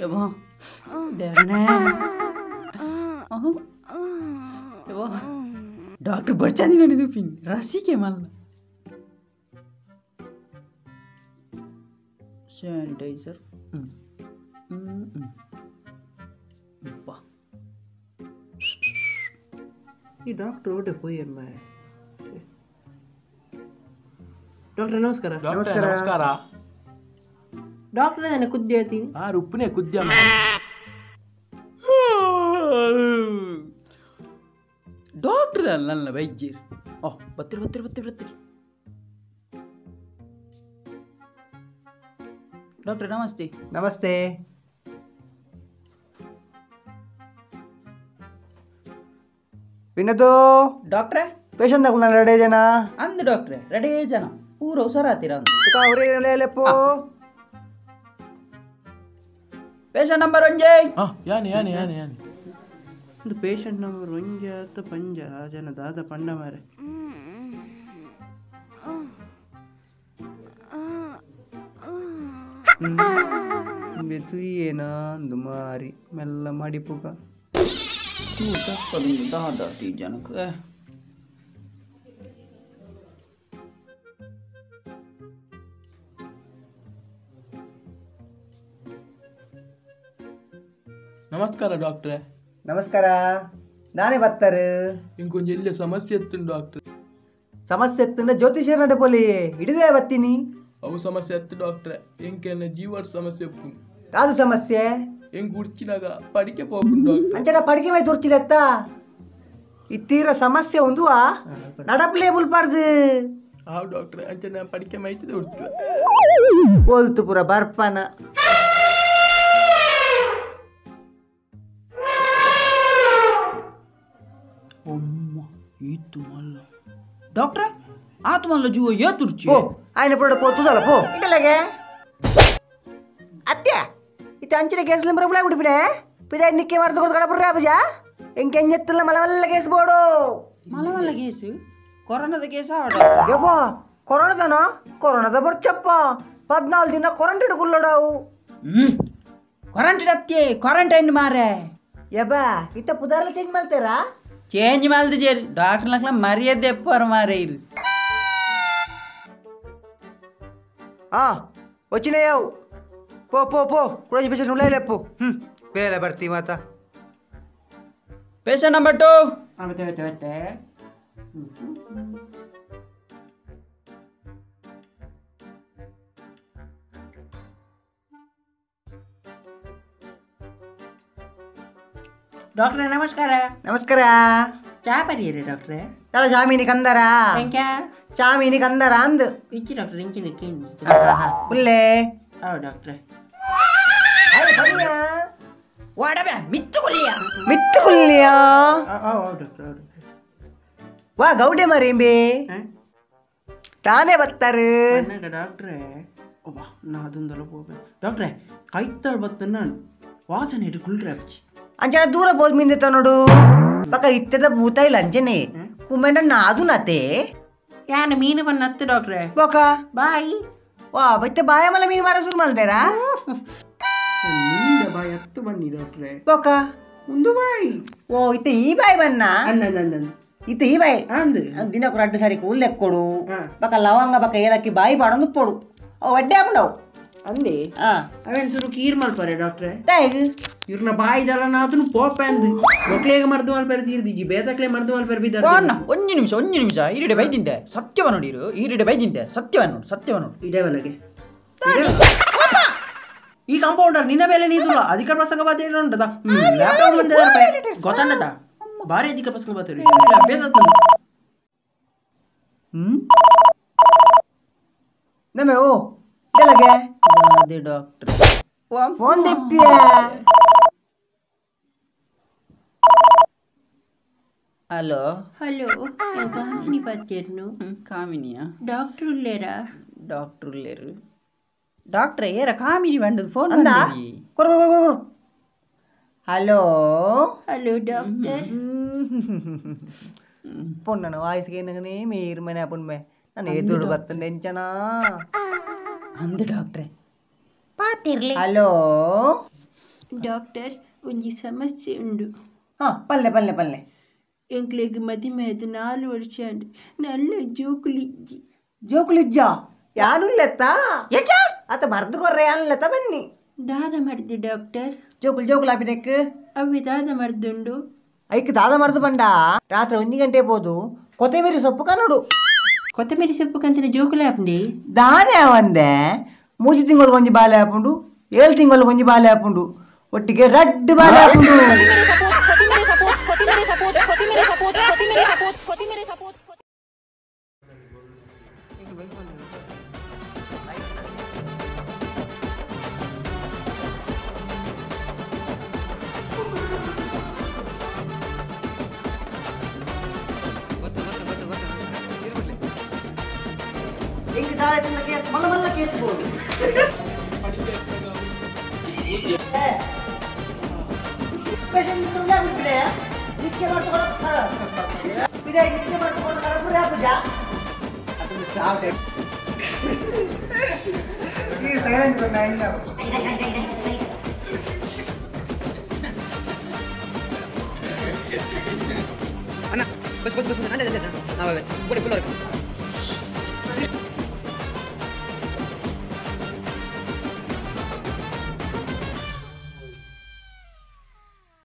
ಯವ್ವ ದೇವನೇ ಯವ್ವ ಡಾಕ್ಟರ್ ಬರ್ಚಾಂದಿ ನಾನು ಪಿನ್ ರಸಿಕೆ ಮಲ್ಲ ಸ್ಯಾನಿಟೈಸರ್ ಈ ಡಾಕ್ಟರ್ ಓಟೆ ಪೋಯಮ್ಮ. ಡಾಕ್ಟರ್ ನಮಸ್ಕಾರ. ನಮಸ್ಕಾರ ನಮಸ್ಕಾರ. ಡಾಕ್ಟರ್ ನಾನು ಕುದ್ದೆ ಆತೀನಿ. ಆ ರುಪ್ಪನೆ ಕುದ್ದೆ ಡಾಕ್ಟರ್ ಅಲ್ಲ ವೈದ್ಯರು. ಓ ಬತ್ತಿರಿ ಬತ್ತಿರಿ ಬತ್ತಿರಿ ಬತ್ತಿರಿ. ಡಾಕ್ಟರ್ ನಮಸ್ತೆ. ನಮಸ್ತೆ. ವಿನೋದು ಡಾಕ್ಟ್ರೆ ಪೇಷಂಟ್ ತಗೊಂಡ ರೆಡಿ ಜನ ಅಂದ್ ಡಾಕ್ಟ್ರೆ ರೆಡಿ ಜನ ಪೂರ ಹುಷಾರಾತೀರ ಲೆಪ್ಪು. Patient number ಒಂಜೆ. ಯಾನೆ ಯಾನೆ ಯಾನೆ ಯಾನೆ ಒಂದು ಪೇಷಂಟ್ ನಂಬರ್ ಒಂಜೆ ಆತ ಪಂಜ ಜನ ದಾದ ಪಂಡ ಮಾರೆ. ಬೆತುಯೇನಾ ಅಂದು ಮಾರಿ ಮೆಲ್ಲ ಮಡಿಪುಗ ದಾದಾತಿ ಜನಕ್ಕೆ. ನಮಸ್ಕಾರ ಡಾಕ್ಟ್ರೆ. ನಮಸ್ಕಾರ. ನಾನೇ ಬರ್ತಾರೆ. ಇಂಕೊಂಚ ಎಲ್ಲ ಸಮಸ್ಯೆ ಎತ್ತು ಡಾಕ್ಟ್ರೆ. ಸಮಸ್ಯೆ ಎತ್ತು ಜ್ಯೋತಿಷ್ಯರ ನಡಪೋಲಿ ಹಿಡಿದೇ ಬರ್ತೀನಿ. ಅವು ಸಮಸ್ಯೆ ಎತ್ತು ಡಾಕ್ಟ್ರೆ. ಎಂಕೆಲ್ಲ ಜೀವದ ಸಮಸ್ಯೆ ಉಪ್ಪು. ಅದು ಸಮಸ್ಯೆ ಎಂಗ್ ಉರ್ಚಿನಾಗ ಪಡಿಕೆ ಪೋಪುಂಡು ಡಾಕ್ಟ್ರೆ. ಅಂಚನ ಪಡಿಕೆ ಮೈ ತುರ್ಚಿಲೆತ್ತ ಇತ್ತೀರ ಸಮಸ್ಯೆ ಒಂದು ನಡಪ್ಲೇ ಬುಲ್ಪಾರ್ದು. ಹಾವು ಡಾಕ್ಟ್ರೆ ಅಂಚನ ಪಡಿಕೆ ಮೈತದೆ ಉರ್ಚು ಪೋಲ್ತು ಪೂರ ಬರ್ಪನ. ಅಮ್ಮ ಈತು ಮಲ್ಲ ಡಾಕ್ಟ್ರೆ ಆತು ಮಲ್ಲ ಜೀವ ಏತುರ್ಚಿ. ಓ ಆಯ್ನ ಪೋಡ ಪೋತುದಲ್ಲ ಪೋ ಇಡಲಗೆ ಅತ್ಯ ಇತ್ತ ಅಂಚಿನ ಕೇಸ್ ನಂಬರ್ ಉಬ್ಳಾ ಬಿಡಿಪಿಡೆ ಪಿದೆ ನಿಕ್ಕೆ ಮರ್ದು ಕೊಡ್ದು ಕಡಪುರ ಅಬಜ ಎಂಕೆಂಜೆತ್ತಲ್ಲ ಮಲಮಲ್ಲ ಕೇಸ್ ಬೋಡು. ಮಲಮಲ್ಲ ಕೇಸು ಕೊರೋನಾದ ಕೇಸ್ ಆಡ. ಯಪ್ಪ ಕೊರೋನಾದನ ಕೊರೋನಾದ ಬರ್ಚಪ್ಪ 14 ದಿನ ಕ್ವಾರಂಟೈನ್ ಕುಲ್ಲಡಾವು. ಕ್ವಾರಂಟೈನ್ ಅತ್ಯೆ ಕ್ವಾರಂಟೈನ್ ಮಾರೆ. ಯಬ್ಬ ಇತ್ತ ಪುದಾರ್ಲ ಚೇಂಜ್ ಮಾಡ್ತಾರಾ? ಚೇಂಜ್ ಮಾಡ್ದು ಜೇರಿ ಡಾಕ್ಟರ್ ಲಕ್ಲ ಮರ್ಯಾದೆ ಎಪ್ಪರ ಮಾರೆ ಇರು. ಆ వచ్చినాయావు పో పో పో కూడా పేషెంట్ ఉళ్ళేపు వేల భర్తీ మాత. Patient number 2. ಡಾಕ್ಟ್ರೆ ನಮಸ್ಕಾರ. ನಮಸ್ಕಾರ. ಚಾ ಪರಿಯರಿ ಡಾಕ್ಟ್ರೆ. ತಲ ಜಾಮೀನಿ ಕಂದರ ಚಾಮೀನಿ ಕಂದರ ಅಂದು ಇಚ್ಚಿ ಡಾಕ್ಟ್ರೆ ಇಂಚಿನ ಉಲ್ಲೇ. ಹೌದು ಡಾಕ್ಟ್ರೆ. ಮಿತ್ತು ಕುಲ್ಲಿಯ ಮಿತ್ತು ಕುಲ್ಲಿಯ. ಡಾಕ್ಟ್ರೆ ವಾ ಗೌಡೆ ಮರಿಂಬಿ ತಾನೇ ಬರ್ತಾರೆ ಡಾಕ್ಟ್ರೆ. ಒಬ್ಬ ನಾ ಅದೊಂದಲ್ಲ ಹೋಗ್ಬೇಕು ಡಾಕ್ಟ್ರೆ. ಕೈತಾಳ್ ಬತ್ತ ನಾನು ವಾಸನೆ ಇಟ್ಟು ಕುಲ್ರೆ ಅಪ್ಚಿ. ಅಂಚನ ದೂರ ಬೋಲ್ ಮಿಂದಿತ್ತ ನೋಡು ಪಕ್ಕ ಇತ್ತದ ಭೂತ ಇಲ್ಲ ಅಂಚನೆ ಕುಮ್ಮೆಂಡ ನಾದು ನತೆ ಯಾನ ಮೀನು ಬನ್ನ ಹತ್ತು ಡಾಕ್ಟ್ರೆ. ಬೊಕ ಬಾಯ್. ವಾ ಬತ್ತೆ ಬಾಯ ಮಲ್ಲ ಮೀನು ಮಾರ ಶುರು ಮಾಡ್ತಾರಾ? ನಿಂದ ಬಾಯ್ ಹತ್ತು ಬನ್ನಿ ಡಾಕ್ಟ್ರೆ. ಬೊಕ ಒಂದು ಬಾಯ್. ಓ ಇತ್ತ ಈ ಬಾಯ್ ಬನ್ನ ಇತ್ತ ಈ ಬಾಯ್ ಅಂದು ದಿನಕ್ಕೆ ರಡ್ಡು ಸಾರಿ ಕೂಲ್ ಕೊಡು ಬಕ ಲವಂಗ ಬಕ ಏಲಕ್ಕಿ ಬಾಯಿ ಬಾಡೊಂದು ಪೊಡು ಅವು ಅಡ್ಡೆ ಹಾಕೊಂಡವು ಅಂದೆ. ಅವೇನು ಸುರು ಕೀರ್ ಮಲ್ಪರೆ ಡಾಕ್ಟ್ರೆ. ಇವ್ರನ್ನ ಬಾಯಿದಲ್ಲ ನಾತನು ಪೋಪ ಅಂದು ಒಕ್ಲೇಗ ಮರ್ದು ಮಲ್ಪರೆ ತೀರ್ದಿಜ್ಜಿ ಬೇತಕ್ಲೆ ಮರ್ದು ಮಲ್ಪರೆ ಬಿದ್ದ. ಒಂಜಿ ನಿಮಿಷ ಒಂಜಿ ನಿಮಿಷ ಈರಿಡೆ ಬೈದಿಂದೆ ಸತ್ಯವ ನೋಡಿ ಇರು ಈರಿಡೆ ಬೈದಿಂದೆ ಸತ್ಯವ ನೋಡು ಸತ್ಯವ ನೋಡು ಇಡೇ ಬಲಗೆ ಈ ಕಾಂಪೌಂಡರ್ ನಿನ್ನ ಬೇಲೆ ನೀದುಲ್ಲ ಅಧಿಕ ಪ್ರಸಂಗ ಬಾತೇರಿ ಉಂಟದ ಲ್ಯಾಪ್ಟಾಪ್ ಮುಂದೆ ಗೊತ್ತಣ್ಣದ ಭಾರಿ ಅಧಿಕ ಪ್ರಸಂಗ ಬಾತೇರಿ ಬೇಸತ್ತು. ನಮೆ ಓ ಬೆಳಗ್ಗೆ ಅದೇ ಡಾಕ್ಟರ್ ಫೋನ್ ದೆಪ್ಪಿಯ. ಹಲೋ ಹಲೋ ಕಾಮಿನಿ ಪಾತೇರ್ನು. ಕಾಮಿನಿಯಾ ಡಾಕ್ಟರ್ ಉಳ್ಳೇರಾ? ಡಾಕ್ಟರ್ ಉಳ್ಳೇರು ಡಾಕ್ಟ್ರೆ ಏರ ಕಾಮಿನಿ ಬಂಡದು ಫೋನ್ ಅಂದ ಕೊರು ಕೊರು ಕೊರು. Hello hello doctor. ಪೊಣ್ಣನ ವಾಯ್ಸ್ಗೆ ಏನಂಗನೇ ಮೇರ್ ಮನೆ ಪುಣ್ಮೆ ನಾನು ಎದುರು ಬತ್ತಂಡೆ ಎಂಚನಾ ಅಂದು ಡಾಕ್ಟ್ರೆ ಪಾತಿರ್ಲಿ. ಹಲೋ ಡಾಕ್ಟರ್ ಒಂಜಿ ಸಮಸ್ಯೆ ಉಂಡು. ಹಾ ಪಲ್ಲೆ ಪಲ್ಲೆ ಪಲ್ಲೆ. ಎಂಕ್ಲೆಗ್ ಮದಿಮೆದ 4 ವರ್ಷ ಉಂಡು, ನಲ್ಲ ಜೋಕುಲಿಜ್ಜಿ. ಜೋಕುಲಿಜ್ಜ ಯಾನುಲ್ಲೆತ್ತಾ ಆತ ಮರ್ದು ಕೊರ್ರೆ ಯಾನುಲ್ಲೆತ್ತ ಬನ್ನಿ. ದಾದ ಮರ್ದು ಡಾಕ್ಟರ್? ಜೋಕುಲು ಜೋಕುಲು ಆಪಿನೆಕ್ ಅವೆ ದಾದ ಮರ್ದುಂಡು? ಐಕ್ ದಾದ ಮರ್ದು ಬಂಡ ರಾತ್ರಿ 1 ಗಂಟೆ ಪೋದು ಕೊತ್ತಂಬರಿ ಸೊಪ್ಪು ಕನ್ನಡು. ಕೊತ್ತಂಬರಿ ಸೊಪ್ಪು ಕಂತಿನ ಜೋಕುಲು ಆಪುಂಡಿ? ದಾನೆ ಒಂದೆ 3 ತಿಂಗಳು ಒಂಜಿ ಬಾಲೆ ಆಪುಂಡು, 7 ತಿಂಗಳು ಒಂಜಿ ಬಾಲೆ ಆಪುಂಡು, ಒಟ್ಟಿಗೆ ರಡ್ಡು ಬಾಲೆ ಆಪುಂಡು. ಕೇಸ್ ಮಲ್ಲ ಮಲ್ಲ ಕೇಸ್ ಬೋಡು. ಅಣ್ಣ ಬಸ್ ಬಸ್ ಬಸ್ ಅಂದೆ ಅಂದೆ.